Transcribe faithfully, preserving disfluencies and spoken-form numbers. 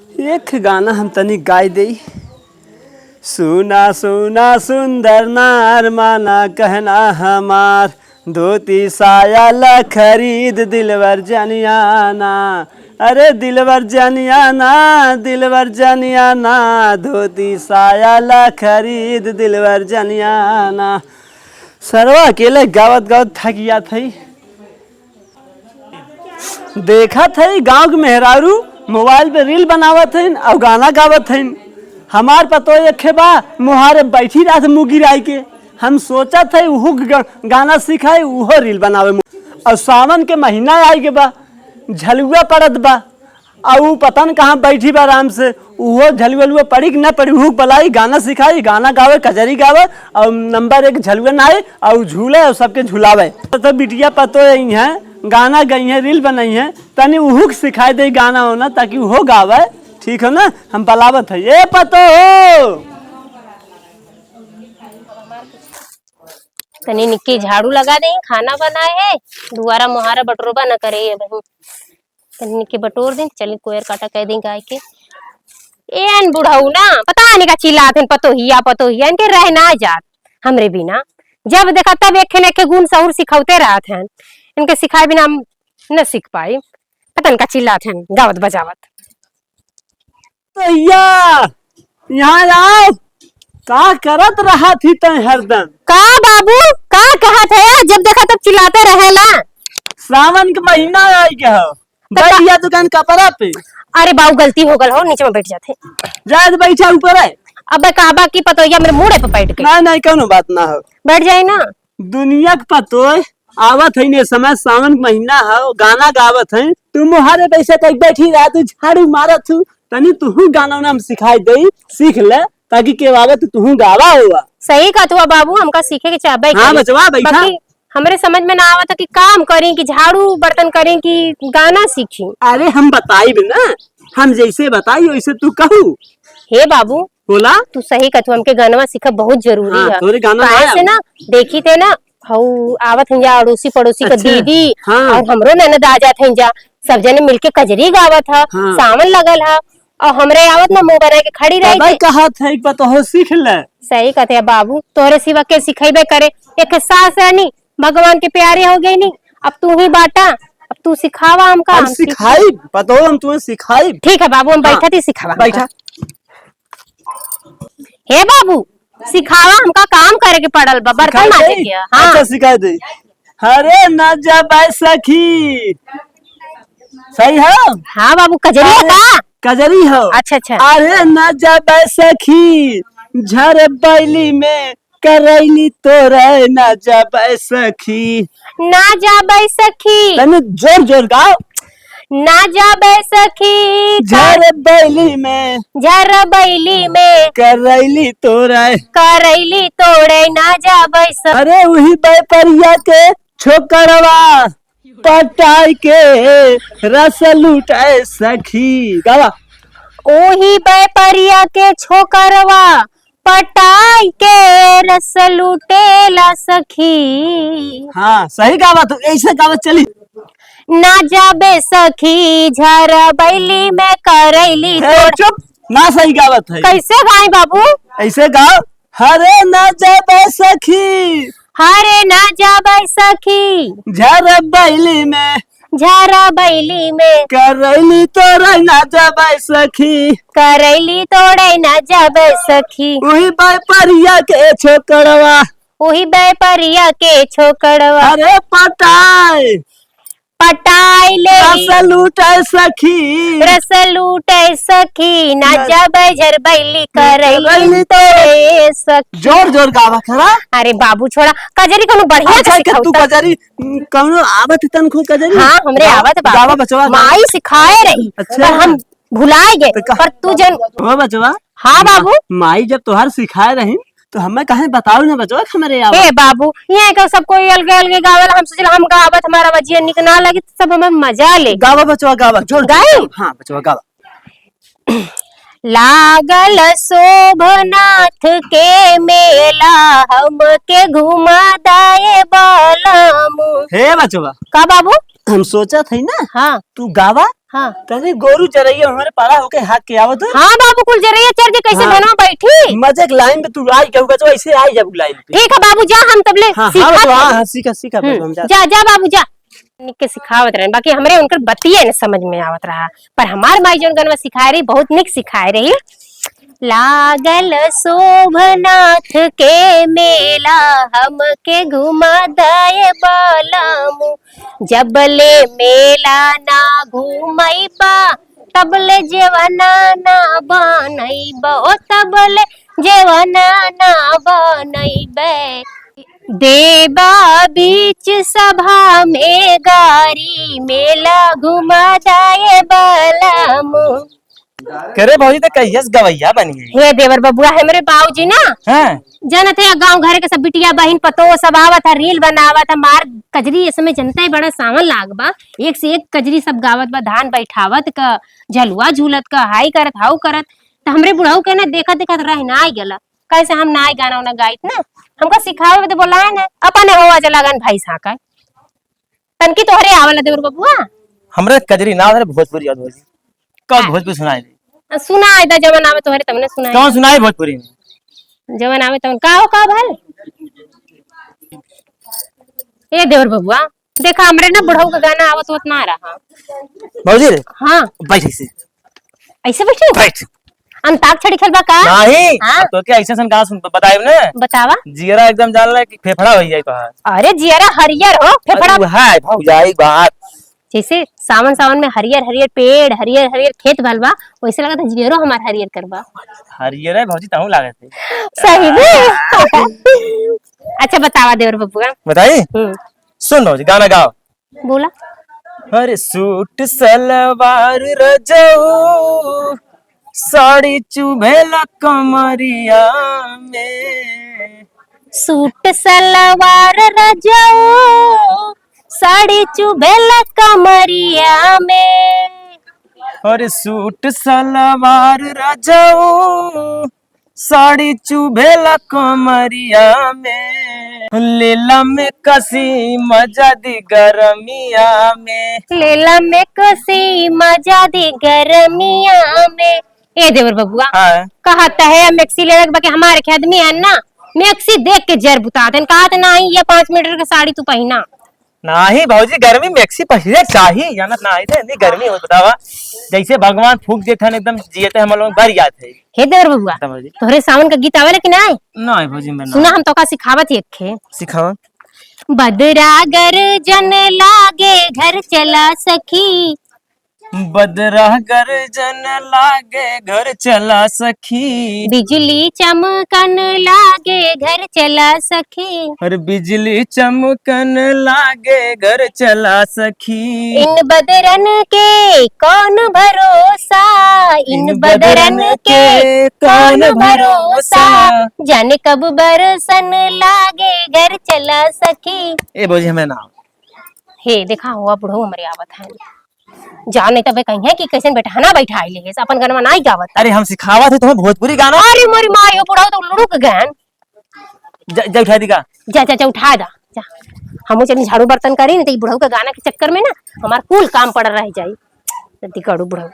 एक गाना हम तनी गाय देई। सुना सुना सुंदर नार, माना कहना हमार, धोती साया ला खरीद दिलवर जनियाना। अरे दिलवर जनियाना, दिलवर जनियाना, धोती साया ला खरीद दिलवर जनियाना। सरवा अकेले गावत गावत थक जात है। देखत है गाँव के मेहरारू मोबाइल पे रील बनावत हइन और गाना गावत हइन। हमार पतो एखे बा, मुहारे बैठी रहत मुँह गिराई के। हम सोचत है उहू ग-, गाना सिखाई, उहो रील बनावे। और सावन के महीना आई के बा, झलुआ पड़त बा, और ऊ पता न कहाँ बैठी बा आराम से। उहो झलुआ पड़ी कि ना पड़ी, उहू के बलाई, गाना सिखाई, गाना गावे, कजरी गावे, और नंबर एक झलुआ नाई, और झूले और सबके झुलावे। तो, तो बिटिया पतो यही है, गाना गई है, रील बनाई है, तनी उहू के सिखाई दे गाना होना, ताकि उहो गावे। ठीक है ना, हम बलावत है, ए पतो हो। तनी निक्की झाड़ू लगा दे, खाना बनाए है, दुआरा मुहारा बटोरबा न करे है बहिन। तनी निक्की बटोर दे, चली कोयर काटा कह दे गाय के। ए अन बुढ़ऊ ना, पता नहीं का चिल्लात हन, पतोहिया, पतोहिया, इनके रह ना जात हमरे बिना। जब देखा तब एक न एक गुण सहूर सिखौते रहत हन, इनके सिखाए बिना हम न सीख पाई। पता नहीं का चिल्लात हन, गावत बजावत। तो या, यहाँ आओ। का करत रहत ही तैं हरदम? का बाबू, का कहत है? जब देखा तब चिल्लाते रहेला। सावन के महीना आई के हो। तो का बैठ जा दुकान कपड़ा पे। अरे बाबू, गलती हो गल हो, नीचे में बैठ जाते। जा तो बैठा ऊपर है। अबे कहबा की पतोहिया मेरे मुड़े पे बैठ गई। नहीं, नहीं, कौनो बात ना हो। बैठ जाए ना। दुनिया के पतोह आवत है ने समय, सावन के महीना है, गाना गावत है। तू मुहारे बैठे तक बैठी रहा, तू झाड़ू मारत हूँ, तनी तुहू गाना उना हम सिखाई दे, सीख ले, ताकि के आवत तुहू गावा हुआ। सही कहत हुआ बाबू, हमका सीखे के चाहबे हाँ करी। बचवा, बैठा। बाकी हमरे समझ में ना आवत है कि काम करी, कि झाड़ू बर्तन करी, कि गाना सीखी। अरे हम बताई भी ना, हम जैसे बताई वैसे तू कहू। हे बाबू, बोला। तू सही कहत हुआ, हमके गानवा सीखब बहुत जरूरी हाँ, है। तोरे गाना काहे आया। से ना, देखी थे ना, हऊ आवत हैं जा अड़ोसी पड़ोसी का अच्छा, दीदी हाँ। और हमरो ननद आ जात हैं जा, सब जने मिलके कजरी गावत ह, हाँ। सावन लगल ह, और हमरे आवत ना मुंह बना के खड़ी रही तबै थे। कहत है कि पतोह सीख ले। सही कहते हैं बाबू, तोहरे सिवा के सिखेबे करे। एक सास रहनी, भगवान के प्यारी हो गई नी, अब तू ही बाटा, अब तू सिखावा हमका, हम हम सीख- सिखाई, पतोह हम तुम्हें सिखाई। ठीक है बाबू, हम हाँ। बैठा थी सिखावा बैठा। हमका। हे बाबू, सिखावा, हमका काम करे के पड़ल बा, बर्तन सिखाई माजे दे? के ह। हाँ। अच्छा, सिखाई दे। अरे ना जा बाय सखी, सही है? हाँ बाबू, कजरी है अरे, का? कजरी हो। अच्छा, अच्छा। अरे ना जा बाय सखी, झर बैली में करैली तोरे ना जा बाय सखी। ना जा बाय सखी। तनी जोर जोर गाओ। ना जाबे सखी, झर बैली में, झर बैली में, करैली तोड़े, करैली तोड़े ना जाबे सखी। अरे उही बैपरिया के छोकरवा, पटाई के रस लूटे सखी। गावा। ओही बैपरिया के छोकरवा, पटाई के रस लूटेला सखी। हाँ, सही गावा तू, ऐसे गावा चली। ना जाबे सखी, झर बैली में करैली हे, तोड़। चुप, ना सही गावत है। कैसे गाई बाबू? ऐसे गाओ, हरे ना जाबे सखी। हरे ना जाबे सखी। झर बैली में। झर बैली में। करैली तोड़े ना जाबे सखी। करैली तोड़े ना जाबे सखी। उही बैपरिया के छोकरवा। उही बैपरिया के छोकरवा। अरे पटाए। पटाई ले। रस लूटे सखी। रस लूटे सखी, ना ना जाबे झर बैली करैली करैली तोड़े सखी। जोर जोर गावा खरा। अरे बाबू छोड़ा, कजरी कोनो बढ़िया अच्छा, से के तू सिखाऊ त। कजरी, उम, कौनो आवत तन को कजरी? हाँ, हमरे गा-, आवत बाबू। गावा बचवा, गावा। माई सिखाए रही, अच्छा। पर हम भुलाए गए, तो का-, पर तू जन। हो बचवा। हाँ मा-, बाबू। माई जब तोहार सिखाए रही, तो हमें कहे बताओ ना बचवा, हमरे आवत। हे बाबू, यहाँ का सब कोई अलगे अलगे गावेला, हम सोचला हम गावत, हमारा बजिया निक ना लगी, तो सब हमार मजा ले। गावा बचवा, गावा, जोर, जोर गाई? गावा। हाँ बचवा, गावा। लागल शोभनाथ के मेला, हमके घुमा दाए बलम। हे बचवा। का बाबू? हम सोचत हई ना, हाँ। तू गावा, हाँ। तनी गोरू चरैया हमारे पारा होके हाथ के आवत हो। हाँ बाबू, कुल चरैया चर जे कैसे हाँ। धनवा बैठी। मजे के लाइन पे तू आई जाऊगा तो ऐसे आई जाऊ लाइन पे। ठीक है बाबू, जा हम तबले हाँ, हाँ, सिखात तो हाँ, हई। हाँ, सीखा, सीखा, हम्म, हम जा। जा, जा बाबू, जा। निक के सिखावत रहन, बाकी हमरे उनकर बतिये न समझ में आवत रहा, पर हमार माई जौन गनवा सिखाए रही, बहुत निक सिखाए रही। लागल शोभनाथ के मेला, हमके घुमा दे बलमू। जबले मेला ना घुमैबा, तबले जेवना ना बनैबा, ओ तबले जेवना ना बनैबे। देबा बीच सभा में गारी, मेला घुमा दे बलमू। करे भौजी, त कहियस गवैया बनी है? हे देवर बबुआ, हमरे बाबूजी ना, हाँ। जानत है, गाँव घर के सब बिटिया, बहिन, पतोह सब आवत है, reel बनावत है, मार कजरी। इस समय जनता है, बड़ा सावन लाग बा, एक से एक कजरी सब गावत बा, धान बैठावत क, झलुआ झूलत क, हाई करत, हाउ करत। त हमरे बुढ़ऊ के ना देखत देखत रह ना गला, कैसे हम नाय गाना उना गाइत ना, हमका सिखावे बदे बोलाए ना, अपने हो आज लगन भाई साका। तनकी तोहरे आवला देवर बबुआ? हमरे कजरी ना, हमरे भोजपुरी याद भौजी। कब आ। भोजपुरी सुनाई दे? सुनाई दा, जवन आवे तोहरे तमने सुनाई। कौन सुनाई भोजपुरी में? जवन आवे तवन। का हो, का भल? ए देवर बबुआ, देखा हमरे ना बुढ़ऊ का गाना आवत होत ना रहा। भौजी रे। हाँ। बैठ ऐसे। ऐसे बैठे? बैठ। अंताक्षरी खेलबा का? नहीं, हाँ। अब तो क्या ऐसे ऐसे गाना सुन, बताए ना। बतावा। जियरा एकदम जान ला कि फेफड़ा हो जाए तोहार। अरे जियरा हरियर हो, फेफड़ा। अरे वो है, भौजाई बात। जैसे सावन सावन में हरियर हरियर पेड़, हरियर हरियर खेत भल बा, वैसे लगत है जियरो हमार हरियर करबा। हरियर है भौजी, तहूँ लागत है। सही में? अच्छा बतावा देवर बबुआ। बताई? हम्म। सुन भौजी, गाना गाओ। बोला। अरे सूट सलवार रजऊ, साड़ी चुभेला कमरिया में। सूट सलवार रजऊ, साड़ी चुभेला कमरिया में। अरे सूट सलवार रजऊ, साड़ी चुभेला कमरिया में, लेला में कसी मजा दी गरमिया में। लेला में कसी मजा दी गरमिया में। ए देवर बबुआ, हाँ। कहत है मैक्सी लेवे के बाकी हमारे के आदमी है ना, मैक्सी देख के जर बुतात है, कहत ना ये पाँच मीटर के साड़ी तू पहिना। नाही भौजी, गर्मी में मैक्सी पहिरे चाही, जानत नाही थे, इतनी गर्मी होत बतावा। जैसे भगवान फूंक देत हन, एकदम जियते हम लोग बर जात है। हे देवर बबुआ, बता भौजी। तोहरे सावन का गीत आवेला कि नाही? नाही भौजी, मैं ना। सुना, हम तोका सिखावत ही एक खे। सिखावा। बदरा गरजन लागे घर चला सखी। बदरा गरजन लागे घर चला सखी। बिजली चमकन लागे घर चला सखी। अरे बिजली चमकन लागे घर चला सखी। इन बदरन के कौन भरोसा, इन इन बदरन बदरन के के कौन कौन भरोसा, भरोसा। जाने कब बरसन लागे घर चला सखी। ए भौजी, हमें ना। हे देखा हुआ बुढ़ऊ हमरे आवत है। जाने तबे कहीं है कि कैसन बैठा ना बैठा आइले है, अपन गनवा नाई गावत। अरे हम सिखावत है तुम्हें भोजपुरी गाना। अरे मोरी माई हो, बुढ़ऊ तो लुढ़क गए हैं। जा, जा उठा दी का? जा, जा, जा उठा दा, जा। हमहू चली झाड़ू बर्तन करी, नहीं तो ई बुढ़ऊ के गाना के चक्कर में ना हमार कुल काम पड़ रह जाई। जल्दी करू बुढ़ऊ।